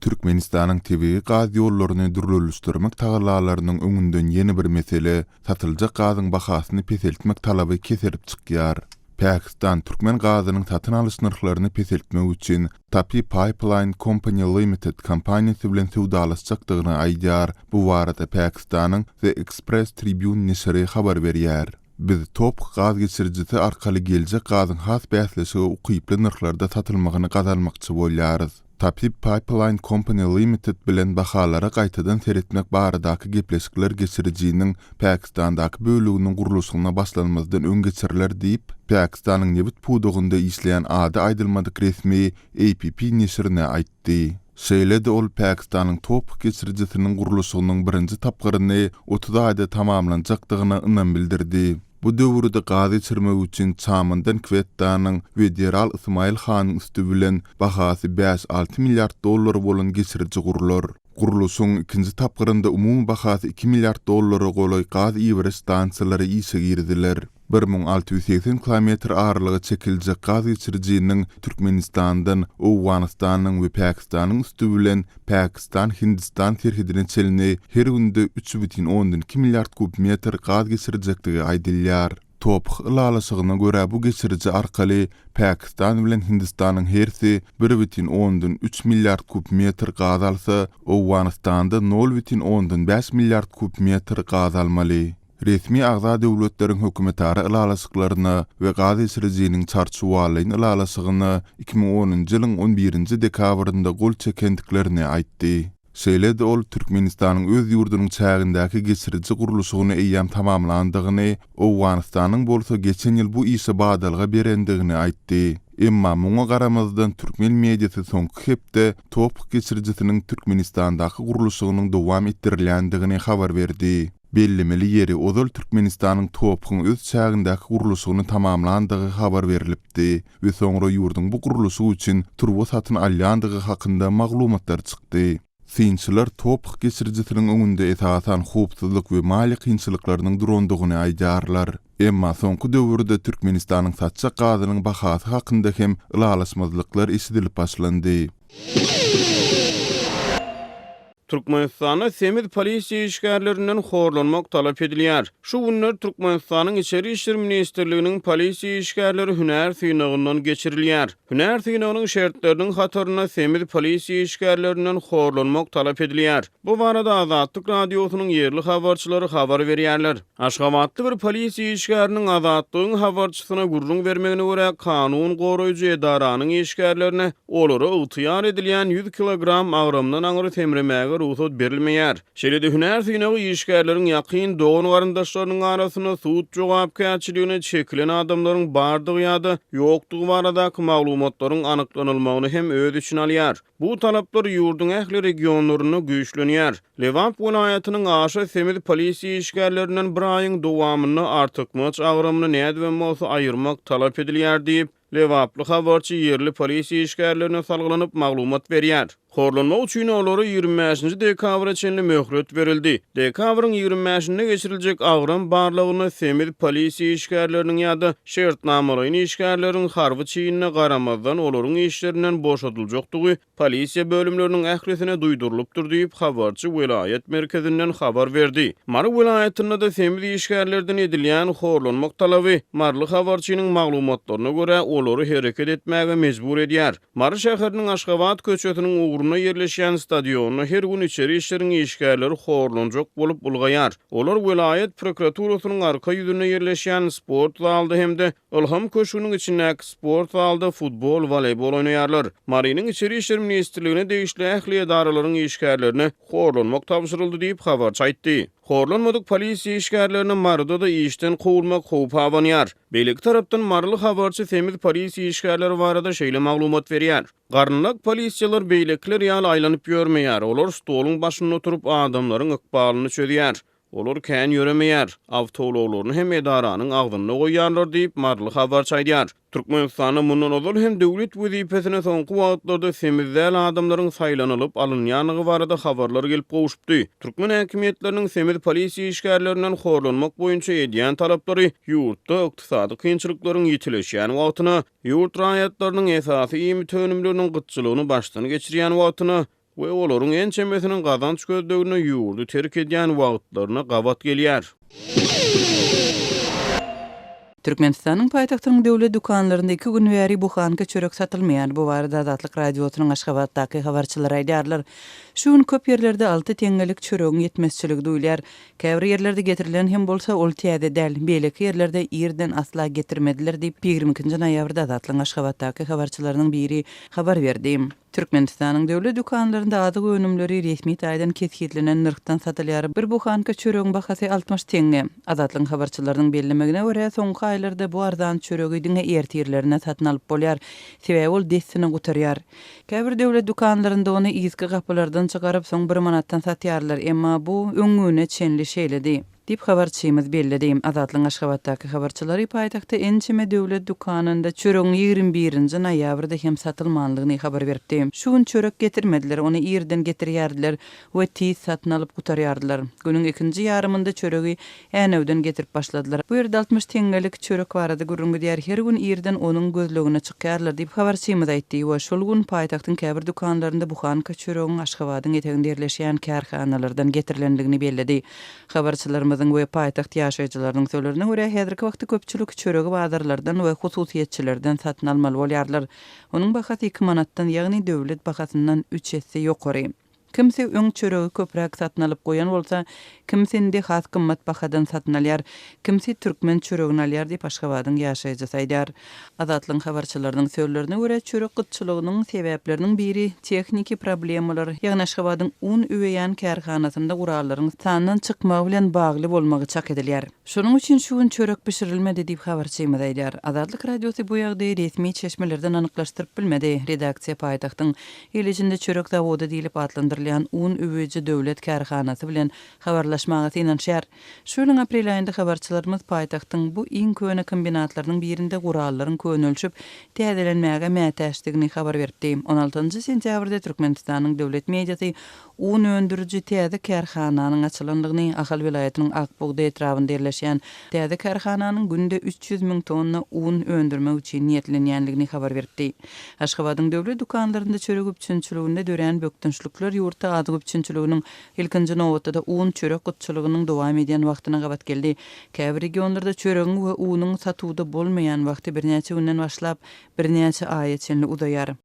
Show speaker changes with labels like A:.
A: Türkmenistanyň tebigy gaz ýollaryny dürlülişdirmek tagallalarynyň öňünden ýene bir mesele, satyljak gazyň bahasyny peseltmek talaby keserip çykýar. Pakistan türkmen gazynyň satyn alyş nyrhlaryny peseltmek üçin Tapi Pipeline Company Limited kompaniýasy bilen söwdalaşjakdygyny aýdýar. Bu barada Pakistanyň The Express Tribune neşiri habar berýär. Biz TOPH gaz geçirijisi arkaly geljek gazyň has bäsleşige ukyply nyrhlarda satylmagyny gazanmakçy bolýarys. Tapi Pipeline Company Limited bilen bahalara gaýtadan seretmek baradaky gepleşikler geçirijiniň Pakistandaky böleginiň gurluşygyna başlanmazdan öň geçiriler diýip, Pakistanyň nebit pudagynda işleýän ady aýdylmadyk resmi APP neşirine aýtdy. Şeýle-de ol Pakistanyň TOPH geçirijisiniň gurluşygynyň birinji tapgyryny 30 aýda tamamlanjakdygyna ynam bildirdi. Bu döwürde gaz geçirmek üçin Çamandan Kwettanyň we Deral Ysmaýyl hanyň üsti bilen bahasy bäş-alty milliard dollar bolan geçiriji gurlar. Gurluşygyň ikinji tapgyrynda umumy bahasy iki milliard dollara golaý gaz iberiş stansiýalary işe giriziler. 1680 kilometr aralyga çekiljek gaz geçirijiniň Türkmenistandan Owganystanyň we Pakistanyň üsti bilen Pakistan-Hindistan serhedine çenli her günde 3,2 milliard kub metr gaz geçirjekdigi aýdylýar. TOPH ylalaşygyna görä bu geçiriji arkaly Pakistan bilen Hindistanyň hersi 1,3 milliard kub metr gaz alsa, Owganystanda 0,5 milliard kub metr gaz almaly. Resmi agza döwletleriň hökümetara ylalaşyklaryna we gaz geçirijiniň çarçuwalaýyn ylalaşygyna 2010-njy ýylyň on birinji dekabrynda gol çekendiklerini aýtdy. Şeýle-de ol Türkmenistanyň öz ýurdunyň çägindäki geçiriji gurluşygyny eýýäm tamamlandygyny, Owganystanyň bolsa geçen ýyl bu işe badalga berendigini aýtdy. Emma muňa garamazdan türkmen mediasy soňky hepde TOPH geçirijisiniň Türkmenistandaky gurluşygynyň dowam etdirilýändigini habar berdi. Bellemeli ýeri, ozal Türkmenistanyň TOPH-yň öz çägindäki gurluşygyny tamamlandygy habar berlipdi we soňra ýurduň bu gurluşyk üçin turba satyn alýandygy hakynda maglumatlar çykdy. Synçylar TOPH geçirijisiniň öňünde esasan howpsuzlyk we maliýe kynçylyklarynyň durandygyny aýdýarlar. Emma soňky döwürde Türkmenistanyň satjak gazynyň bahasy hakynda hem ylalaşmazlyklar eşidilip başlandy.
B: Türkmenistanda semiz polisiýa işgärlerinden horlanmak talap edilýär. Şu günler Türkmenistanyň Içeri işler ministrliginiň polisiýa işgärleri hünär synagyndan geçirilýär. Hünär synagynyň şertleriniň hatarynda semiz polisiýa işgärlerinden horlanmak talap edilýär. Bu barada Azatlyk Radiosynyň ýerli habarçylary habar berýärler. Aşgabatly bir polisiýa işgäriniň Azatlygyň habarçysyna gürrüň bermegine görä, kanun goraýjy edaranyň işgärlerine olara ygtyýar edilýän ýüz kilogram agramdan aňry semremäge rugsat berilmeýär. Şeýle-de hünär synagy işgärleriň ýakyn dogan-garyndaşlarynyň arasynda sud jogapkärçiligine çekilen adamlaryň bardygy ýa-da ýokdugy baradaky maglumatlaryň anyklanylmagyny hem öz içine alýar. Bu talaplar ýurduň ähli regionlarynda güýçlenýär. Lebap welaýatynyň aşa semiz polisiýa işgärlerinden bir aýyň dowamynda artykmaç agramyny nädibem bolsa aýyrmak talap edilýär diýip, lebaply habarçy ýerli polisiýa işgärlerine salgylanyp maglumat berýär. Horlanmak üçin olara 25-nji dekabra çenli möhlet berildi. Dekabryň 25-nde geçiriljek agram barlagynda semiz polisiýa işgärleriniň ýa-da şertnamalaýyn işgärleriň harby çinine garamazdan olaryň işlerinden boşadyljakdygy polisiýa bölümleriniň ählisine duýdurylypdyr diýip, habarçy welaýat merkezinden habar berdi. Mary welaýatynda-da semiz işgärlerden edilýän horlanmak talaby, maryly habarçynyň maglumatlaryna görä, olary hereket etmäge mejbur edýär. Mary şäheriniň Aşgabat köçesiniň ugrunda ýerleşýän stadionda her gün içeri işleriň işgärleri horlanjak bolup ylgaýar. Olar welaýat prokuraturasynyň arka ýüzünde ýerleşýän sport zalda hem-de Ylham köşgüniň içindäki sport zalda futbol, woleýbol oýnaýarlar. Marynyň Içeri işler ministrligine degişli ähli edaralaryň işgärlerine horlanmak tabşyryldy diýip, habarçy aýtdy. Horlanmadyk polisiýa işgärlerine Maryda-da işden kowulmak howpy abanýar. Beýleki tarapdan, maryly habarçy semiz polisiýa işgärleri barada şeýle maglumat berýär. Garynlak polisiýalar beýlekiler ýaly aýlanyp ýörmeýär, olar stoluň başynda oturyp, adamlaryň ykbalyny çözýär. Olar kän ýöremeýär, awtoulaglaryny hem edaranyň agzynda goýýarlar diýip, maryly habarçy aýdýar. Türkmenistanda mundan ozal hem döwlet wezipesine soňky wagtlarda semiz däl adamlaryň saýlanylyp alynýandygy barada habarlar gelip gowşupdy. Türkmen häkimiýetleriniň semiz polisiýa işgärlerinden horlanmak boýunça edýän talaplary ýurtda ykdysady kynçylyklaryň ýitileşýän wagtyna, ýurt raýatlarynyň esasy iýmit önümleriniň gytçylygyny başdan geçirýän wagtyna. we olaryň ençemesiniň gazanç gözleginde ýurdy terk edýän wagtlaryna gabat gelýär.
C: Türkmenistanyň paýtagtynyň döwlet dükanlarynda iki gün bäri buhanka çörek satylmaýar. Bu barada Azatlyk Radiosynyň Aşgabatdaky habarçylary aýdýarlar. Şu gün köp ýerlerde alty teňňelik çöregiň ýetmezçiligi duýulýar. Käbir ýerlerde getirilen hem bolsa, ol täze däl. Beýleki ýerlerde irden asla getirmediler diýip, 22-nji noýabrda Azatlygyň Aşgabatdaky habarçylarynyň biri habar berdi. Türkmenistanyň döwlet dükanlarynda azyk önümleri resmi taýdan kesgitlenen nyrhdan satylýar. Bir buhanka çöregiň bahasy 60 teňňe. Azatlygyň habarçylarynyň bellemegine görä, soňky aýlarda bu arzan çöregi diňe ertirlerine satyn alyp bolýar. Sebäbi ol dessine gutarýar. Käbir döwlet dükanlarynda ony yzky gapylardan çykaryp, soň bir manatdan satýarlar. Emma bu öňňüne çenli şeýledi. Diýip, habarçymyz belledi. Azatlygyň Aşgabatdaky habarçylary paýtagtda ençeme döwlet dükanynda çöregiň 21 nji noýabrda hem satylmanlygyny habar beripdi. Şu gün çörek getirmediler, ony irden getirýärdiler we tiz satyn alyp gutarýardylar. Günüň ikinji ýarymynda çöregi Änewden getirip başladylar. Bu ýerde 60 teňňelik çörek barada gürrüň gidýär, her gün irden onuň gözlegine çykýarlar diýip, habarçymyz aýtdy we şol gün paýtagtyň käbir dükanlarynda buhanka çöregiň Aşgabadyň eteginde ýerleşýän kärhanalardan getirilendigini belledi. Habarçylarymyzyň we paýtagt ýaşaýjylarynyň sözlerine görä, häzirki wagtda köpçülik çöregi bazarlardan we hususyýetçilerden satyn almaly bolýarlar. Onuň bahasy iki manatdan, ýagny döwlet bahasyndan üç esse ýokary. Kimsi öň çöregi köpräk satyn alyp goýan bolsa, kimsi indi has gymmat bahadan satyn alýar, kimsi türkmen çöregini alýar diýip, Aşgabadyň ýaşaýjysy aýdýar. Azatlygyň habarçylarynyň sözlerine görä, çörek gytçylygynyň sebäpleriniň biri tehniki problemalar, ýagny Aşgabadyň un üweýän kärhanasynda gurallaryň sandan çykmagy bilen bagly bolmagy çak edilýär. Şonuň üçin şu gün çörek bişirilmedi diýip, habarçymyz aýdýar. Azatlyk Radiosy bu ýagdaýy resmi çeşmelerden anyklaşdyryp bilmedi. Redaksiýa paýtagtyň Il içinde çörek zawody diýlip atlandyrylýan un üweýji döwlet kärhanasy bilen habarlaşmaga synanyşýar. Şu ýylyň aprel aýynda habarçylarymyz paýtagtyň bu iň köne kombinatlarynyň birinde gurallaryň könelişip, täzelenmäge mätäçdigini habar beripdi. On altynjy sentýabrda Türkmenistanyň döwlet mediasy un öndüriji täze kärhananyň açylandygyny, Ahal welaýatynyň Ak bugdaý etrabynda ýerleşýän täze kärhananyň günde 300 000 tonna un öndürmek üçin niýetlenýändigini habar beripdi. Aşgabadyň döwlet dükanlarynda çörek üpjünçiliginde dörän bökdençlikler ýurtda azyk üpjünçiliginiň, ilkinji nobatda-da un, çörek gytçylygynyň dowam edýän wagtyna gabat geldi. Käbir regionlarda çöregiň we unuň satuwda bolmaýan wagty birnäçe günden başlap, birnäçe aýa çenli uzaýar.